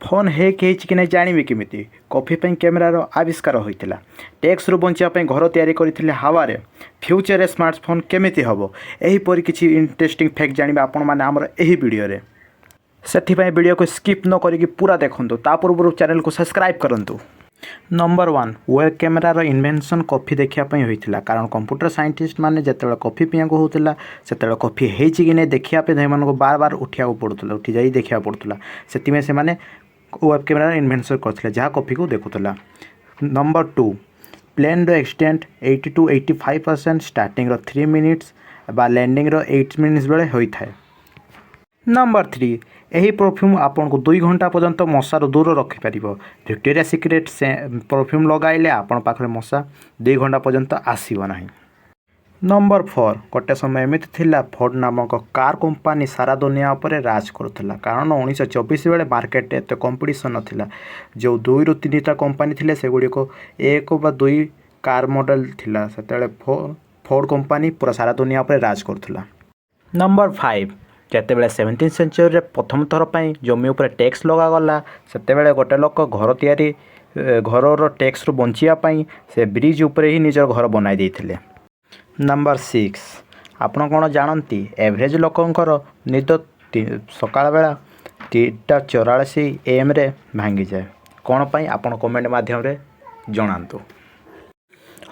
Phone hack ହେଇଛି କି ନାହିଁ ଜାଣିବେ କେମିତି? କଫି ପାଇଁ କ୍ୟାମେରାର ଆବିଷ୍କାର ହୋଇଥିଲା। ଟ୍ୟାକ୍ସରୁ ବଞ୍ଚିବା ପାଇଁ ଘର ତିଆରି କରିଥିଲେ ହାୱାରେ। ଫ୍ୟୁଚରରେ ସ୍ମାର୍ଟଫୋନ୍ କେମିତି ହେବ? ଏହିପରି କିଛି ଇଣ୍ଟରେଷ୍ଟିଂ ଫ୍ୟାକ୍ଟ ଜାଣିବେ ଆପଣମାନେ ଆମର ଏହି ଭିଡ଼ିଓରେ। ସେଥିପାଇଁ ଭିଡ଼ିଓକୁ ସ୍କିପ୍ ନ କରିକି ପୁରା ଦେଖନ୍ତୁ। ତା ପୂର୍ବରୁ ଚ୍ୟାନେଲକୁ ସବସ୍କ୍ରାଇବ୍ କରନ୍ତୁ। ନମ୍ବର 1, ୱେବ୍ କ୍ୟାମେରାର ଇନଭେନସନ୍ କଫି ଦେଖିବା ପାଇଁ ହୋଇଥିଲା। କାରଣ କମ୍ପ୍ୟୁଟର ସାଇଣ୍ଟିଷ୍ଟ ମାନେ ଯେତେବେଳେ କଫି ପିଇବାକୁ ହେଉଥିଲା, ସେତେବେଳେ କଫି ହେଇଛି କି ନାହିଁ ଦେଖିବା ପାଇଁ ସେମାନଙ୍କୁ ବାର ବାର ଉଠିବାକୁ ପଡ଼ୁଥିଲା, ଉଠି ଯାଇ ଦେଖିବାକୁ ପଡ଼ୁଥିଲା। ସେଥିପାଇଁ ସେମାନେ ୱେବ୍ କ୍ୟାମେରାର ଇନଭେନସନ୍ କରିଥିଲେ, ଯାହା କଫିକୁ ଦେଖୁଥିଲା। ନମ୍ବର 2, ପ୍ଲେନ୍ର ଆକ୍ସିଡେଣ୍ଟ 80 to 85% ଷ୍ଟାର୍ଟିଂର 3 minutes ବା ଲ୍ୟାଣ୍ଡିଂର 8 ମିନିଟ୍ସ ବେଳେ ହୋଇଥାଏ। ନମ୍ବର 3, ଏହି ପରଫ୍ୟୁମ୍ ଆପଣଙ୍କୁ 2 ଘଣ୍ଟା ପର୍ଯ୍ୟନ୍ତ ମଶାରୁ ଦୂର ରଖିପାରିବ। ଭିକ୍ଟୋରିଆ ସିକ୍ରେଟ୍ ସେ ପରଫ୍ୟୁମ୍ ଲଗାଇଲେ ଆପଣ ପାଖରେ ମଶା 2 ଘଣ୍ଟା ପର୍ଯ୍ୟନ୍ତ ଆସିବ ନାହିଁ। ନମ୍ବର 4, ଗୋଟେ ସମୟ ଏମିତି ଥିଲା, ଫୋର୍ଡ଼ ନାମକ କାର୍ କମ୍ପାନୀ ସାରା ଦୁନିଆ ଉପରେ ରାଜ କରୁଥିଲା। କାରଣ 1924 ବେଳେ ମାର୍କେଟରେ ଏତେ କମ୍ପିଟିସନ୍ ନଥିଲା। ଯେଉଁ ଦୁଇରୁ ତିନିଟା କମ୍ପାନୀ ଥିଲେ, ସେଗୁଡ଼ିକ ଏକ ବା ଦୁଇ କାର୍ ମଡ଼େଲ୍ ଥିଲା। ସେତେବେଳେ ଫୋର୍ଡ଼ କମ୍ପାନୀ ପୁରା ସାରା ଦୁନିଆ ଉପରେ ରାଜ କରୁଥିଲା। ନମ୍ବର 5, ଯେତେବେଳେ 17 ସେଞ୍ଚୁରୀରେ ପ୍ରଥମ ଥର ପାଇଁ ଜମି ଉପରେ ଟ୍ୟାକ୍ସ ଲଗାଗଲା, ସେତେବେଳେ ଗୋଟେ ଲୋକ ଘର ତିଆରି ଘରର ଟ୍ୟାକ୍ସରୁ ବଞ୍ଚିବା ପାଇଁ ସେ ବ୍ରିଜ୍ ଉପରେ ହିଁ ନିଜର ଘର ବନାଇ ଦେଇଥିଲେ। ନମ୍ବର 6, ଆପଣ କ'ଣ ଜାଣନ୍ତି, ଏଭରେଜ୍ ଲୋକଙ୍କର ନିଦ ସକାଳ ବେଳା 3:44 ଏଏମ୍ରେ ଭାଙ୍ଗିଯାଏ? କ'ଣ ପାଇଁ? ଆପଣ କମେଣ୍ଟ ମାଧ୍ୟମରେ ଜଣାନ୍ତୁ।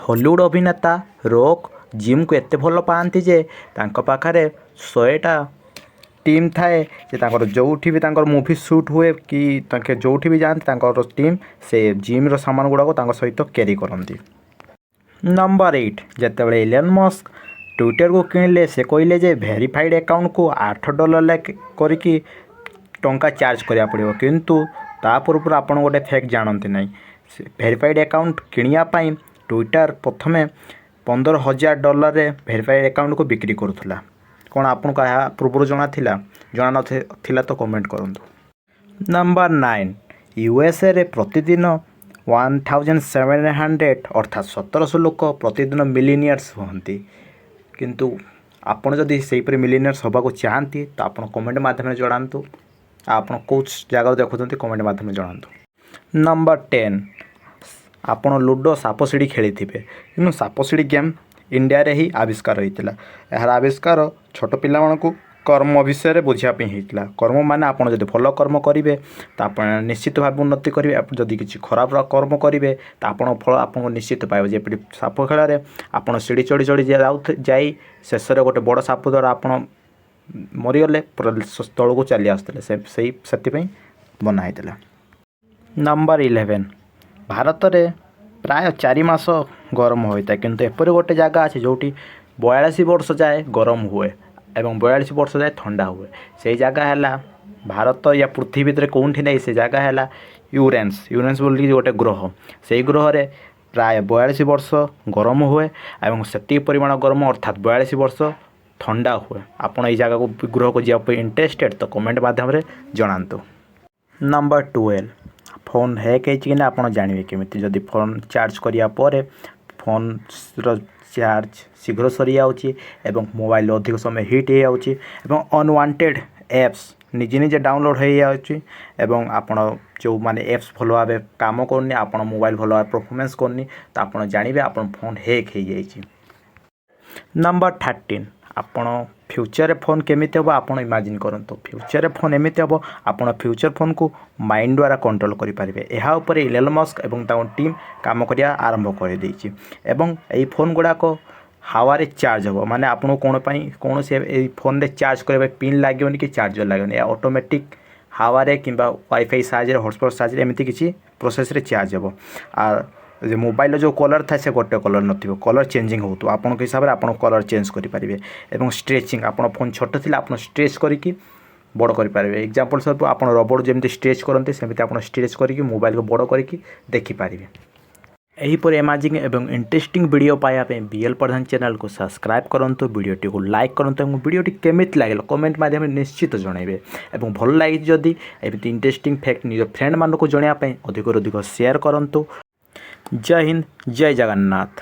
ହଲିଉଡ଼ ଅଭିନେତା ରକ୍ ଜିମ୍କୁ ଏତେ ଭଲ ପାଆନ୍ତି ଯେ ତାଙ୍କ ପାଖରେ 100ଟା ଟିମ୍ ଥାଏ ଯେ ତାଙ୍କର ଯେଉଁଠି ବି ତାଙ୍କର ମୁଭି ସୁଟ୍ ହୁଏ କି ତାଙ୍କେ ଯେଉଁଠି ବି ଯାଆନ୍ତି, ତାଙ୍କର ଟିମ୍ ସେ ଜିମ୍ର ସାମାନ ଗୁଡ଼ାକ ତାଙ୍କ ସହିତ କ୍ୟାରି କରନ୍ତି। ନମ୍ବର 8, ଯେତେବେଳେ ଇଲନ୍ ମସ୍କ ଟ୍ୱିଟରକୁ କିଣିଲେ, ସେ କହିଲେ ଯେ ଭେରିଫାଇଡ଼୍ ଆକାଉଣ୍ଟକୁ 8 ଡଲାର କରିକି ଟଙ୍କା ଚାର୍ଜ କରିବାକୁ ପଡ଼ିବ। କିନ୍ତୁ ତା ପୂର୍ବରୁ ଆପଣ ଗୋଟେ ଫ୍ୟାକ୍ଟ ଜାଣନ୍ତି ନାହିଁ। ଭେରିଫାଇଡ଼୍ ଆକାଉଣ୍ଟ କିଣିବା ପାଇଁ ଟ୍ୱିଟର ପ୍ରଥମେ 15,000 ଡଲାରରେ ଭେରିଫାଇଡ଼୍ ଆକାଉଣ୍ଟକୁ ବିକ୍ରି କରୁଥିଲା। କ'ଣ ଆପଣଙ୍କୁ ଏହା ପୂର୍ବରୁ ଜଣା ଥିଲା? ଜଣା ନଥିଲା ତ କମେଣ୍ଟ କରନ୍ତୁ। ନମ୍ବର 9, ୟୁଏସ୍ଏରେ ପ୍ରତିଦିନ 1700, ଅର୍ଥାତ୍ 1700 ଲୋକ ପ୍ରତିଦିନ ମିଲିନିୟର୍ସ ହୁଅନ୍ତି। କିନ୍ତୁ ଆପଣ ଯଦି ସେହିପରି ମିଲିନିୟର୍ସ ହେବାକୁ ଚାହାନ୍ତି, ତ ଆପଣ କମେଣ୍ଟ ମାଧ୍ୟମରେ ଜଣାନ୍ତୁ। ଆଉ ଆପଣ କେଉଁ ଜାଗାରୁ ଦେଖୁଛନ୍ତି, କମେଣ୍ଟ ମାଧ୍ୟମରେ ଜଣାନ୍ତୁ। ନମ୍ବର 10, ଆପଣ ଲୁଡ଼ୋ, ସାପ ସିଢ଼ି ଖେଳିଥିବେ। କିନ୍ତୁ ସାପ ସିଢ଼ି ଗେମ୍ ଇଣ୍ଡିଆରେ ହିଁ ଆବିଷ୍କାର ହୋଇଥିଲା। ଏହାର ଆବିଷ୍କାର ଛୋଟ ପିଲାମାନଙ୍କୁ କର୍ମ ବିଷୟରେ ବୁଝିବା ପାଇଁ ହେଇଥିଲା। କର୍ମ ମାନେ ଆପଣ ଯଦି ଭଲ କର୍ମ କରିବେ, ତ ଆପଣ ନିଶ୍ଚିତ ଭାବେ ଉନ୍ନତି କରିବେ। ଆପଣ ଯଦି କିଛି ଖରାପ କର୍ମ କରିବେ, ତ ଆପଣଙ୍କ ଫଳ ଆପଣଙ୍କୁ ନିଶ୍ଚିତ ପାଇବ। ଯେପରି ସାପ ଖେଳରେ ଆପଣ ସିଢ଼ି ଚଢ଼ି ଚଢ଼ି ଯାଇ ଶେଷରେ ଗୋଟେ ବଡ଼ ସାପ ଦ୍ୱାରା ଆପଣ ମରିଗଲେ, ପୁରା ତଳକୁ ଚାଲି ଆସୁଥିଲେ। ସେ ସେଇ ସେଥିପାଇଁ ବନା ହେଇଥିଲା। ନମ୍ବର 11, ଭାରତରେ ପ୍ରାୟ 4 ମାସ ଗରମ ହୋଇଥାଏ। କିନ୍ତୁ ଏପରି ଗୋଟେ ଜାଗା ଅଛି, ଯେଉଁଠି 42 ବର୍ଷ ଯାଏ ଗରମ ହୁଏ ଏବଂ 42 ବର୍ଷ ଯାଏ ଥଣ୍ଡା ହୁଏ। ସେଇ ଜାଗା ହେଲା ଭାରତ ୟା ପୃଥିବୀ ଭିତରେ କେଉଁଠି ନାହିଁ। ସେ ଜାଗା ହେଲା ୟୁରେନ୍ସ। ୟୁରେନ୍ସ ବୋଲି ଗୋଟେ ଗ୍ରହ। ସେଇ ଗ୍ରହରେ ପ୍ରାୟ 42 ବର୍ଷ ଗରମ ହୁଏ ଏବଂ ସେତିକି ପରିମାଣ ଗରମ, ଅର୍ଥାତ୍ 42 ବର୍ଷ ଥଣ୍ଡା ହୁଏ। ଆପଣ ଏଇ ଜାଗାକୁ, ଗ୍ରହକୁ ଯିବା ପାଇଁ ଇଣ୍ଟରେଷ୍ଟେଡ଼୍ ତ କମେଣ୍ଟ ମାଧ୍ୟମରେ ଜଣାନ୍ତୁ। ନମ୍ବର 12, ଫୋନ୍ ହ୍ୟାକ୍ ହେଇଛି କି ନା ଆପଣ ଜାଣିବେ କେମିତି? ଯଦି ଫୋନ୍ ଚାର୍ଜ କରିବା ପରେ ଫୋନ୍ର ଚାର୍ଜ ଶୀଘ୍ର ସରିଯାଉଛି ଏବଂ ମୋବାଇଲ ଅଧିକ ସମୟ ହିଟ୍ ହେଇଯାଉଛି ଏବଂ ଅନୱାଣ୍ଟେଡ଼୍ ଆପ୍ସ ନିଜେ ନିଜେ ଡାଉନଲୋଡ଼୍ ହେଇଯାଉଛି ଏବଂ ଆପଣ ଯେଉଁମାନେ ଆପ୍ସ ଭଲ ଭାବେ କାମ କରୁନି, ଆପଣ ମୋବାଇଲ ଭଲ ଭାବେ ପରଫର୍ମାନ୍ସ କରୁନି, ତ ଆପଣ ଜାଣିବେ ଆପଣ ଫୋନ୍ ହ୍ୟାକ୍ ହେଇଯାଇଛି। ନମ୍ବର 13, ଆପଣ ଫ୍ୟୁଚରରେ ଫୋନ୍ କେମିତି ହେବ, ଆପଣ ଇମାଜିନ୍ କରନ୍ତୁ। ଫ୍ୟୁଚରରେ ଫୋନ୍ ଏମିତି ହେବ, ଆପଣ ଫ୍ୟୁଚର୍ ଫୋନ୍କୁ ମାଇଣ୍ଡ ଦ୍ୱାରା କଣ୍ଟ୍ରୋଲ୍ କରିପାରିବେ। ଏହା ଉପରେ ଇଲନ୍ ମସ୍କ ଏବଂ ତାଙ୍କ ଟିମ୍ କାମ କରିବା ଆରମ୍ଭ କରିଦେଇଛି ଏବଂ ଏଇ ଫୋନ୍ ଗୁଡ଼ାକ ହାୱାରେ ଚାର୍ଜ ହେବ। ମାନେ ଆପଣଙ୍କୁ କ'ଣ ପାଇଁ କୌଣସି ଏଇ ଫୋନ୍ରେ ଚାର୍ଜ କରିବା ପାଇଁ ପିନ୍ ଲାଗିବନି କି ଚାର୍ଜର ଲାଗିବନି। ଏହା ଅଟୋମେଟିକ୍ ହାୱାରେ କିମ୍ବା ୱାଇଫାଇ ସାହାଯ୍ୟରେ, ହଟସ୍ପଟ୍ ସାହାଯ୍ୟରେ, ଏମିତି କିଛି ପ୍ରୋସେସ୍ରେ ଚାର୍ଜ ହେବ। ଆଉ ଯେ ମୋବାଇଲର ଯେଉଁ କଲର୍ ଥାଏ, ସେ ଗୋଟେ କଲର୍ ନଥିବ, କଲର୍ ଚେଞ୍ଜିଂ ହେଉଥିବ। ଆପଣଙ୍କ ହିସାବରେ ଆପଣ କଲର୍ ଚେଞ୍ଜ କରିପାରିବେ ଏବଂ ଷ୍ଟ୍ରେଚିଂ, ଆପଣ ଫୋନ୍ ଛୋଟ ଥିଲେ ଆପଣ ଷ୍ଟ୍ରେଚ୍ କରିକି ବଡ଼ କରିପାରିବେ। ଏକ୍ଜାମ୍ପଲ୍ ସ୍ୱରୂପ, ଆପଣ ରବର ଯେମିତି ଷ୍ଟ୍ରେଚ୍ କରନ୍ତି, ସେମିତି ଆପଣ ଷ୍ଟ୍ରେଚ୍ କରିକି ମୋବାଇଲକୁ ବଡ଼ କରିକି ଦେଖିପାରିବେ। ଏହିପରି ଆମାଜିଂ ଏବଂ ଇଣ୍ଟରେଷ୍ଟିଂ ଭିଡ଼ିଓ ପାଇବା ପାଇଁ ବିଏଲ୍ ପ୍ରଧାନ ଚ୍ୟାନେଲକୁ ସବସ୍କ୍ରାଇବ୍ କରନ୍ତୁ, ଭିଡ଼ିଓଟିକୁ ଲାଇକ୍ କରନ୍ତୁ ଏବଂ ଭିଡ଼ିଓଟି କେମିତି ଲାଗିଲା କମେଣ୍ଟ ମାଧ୍ୟମରେ ନିଶ୍ଚିତ ଜଣାଇବେ। ଏବଂ ଭଲ ଲାଗିଛି ଯଦି, ଏମିତି ଇଣ୍ଟରେଷ୍ଟିଂ ଫ୍ୟାକ୍ଟ ନିଜ ଫ୍ରେଣ୍ଡମାନଙ୍କୁ ଜଣାଇବା ପାଇଁ ଅଧିକରୁ ଅଧିକ ସେୟାର କରନ୍ତୁ। ଜୟ ହିନ୍ଦ, ଜୟ ଜଗନ୍ନାଥ।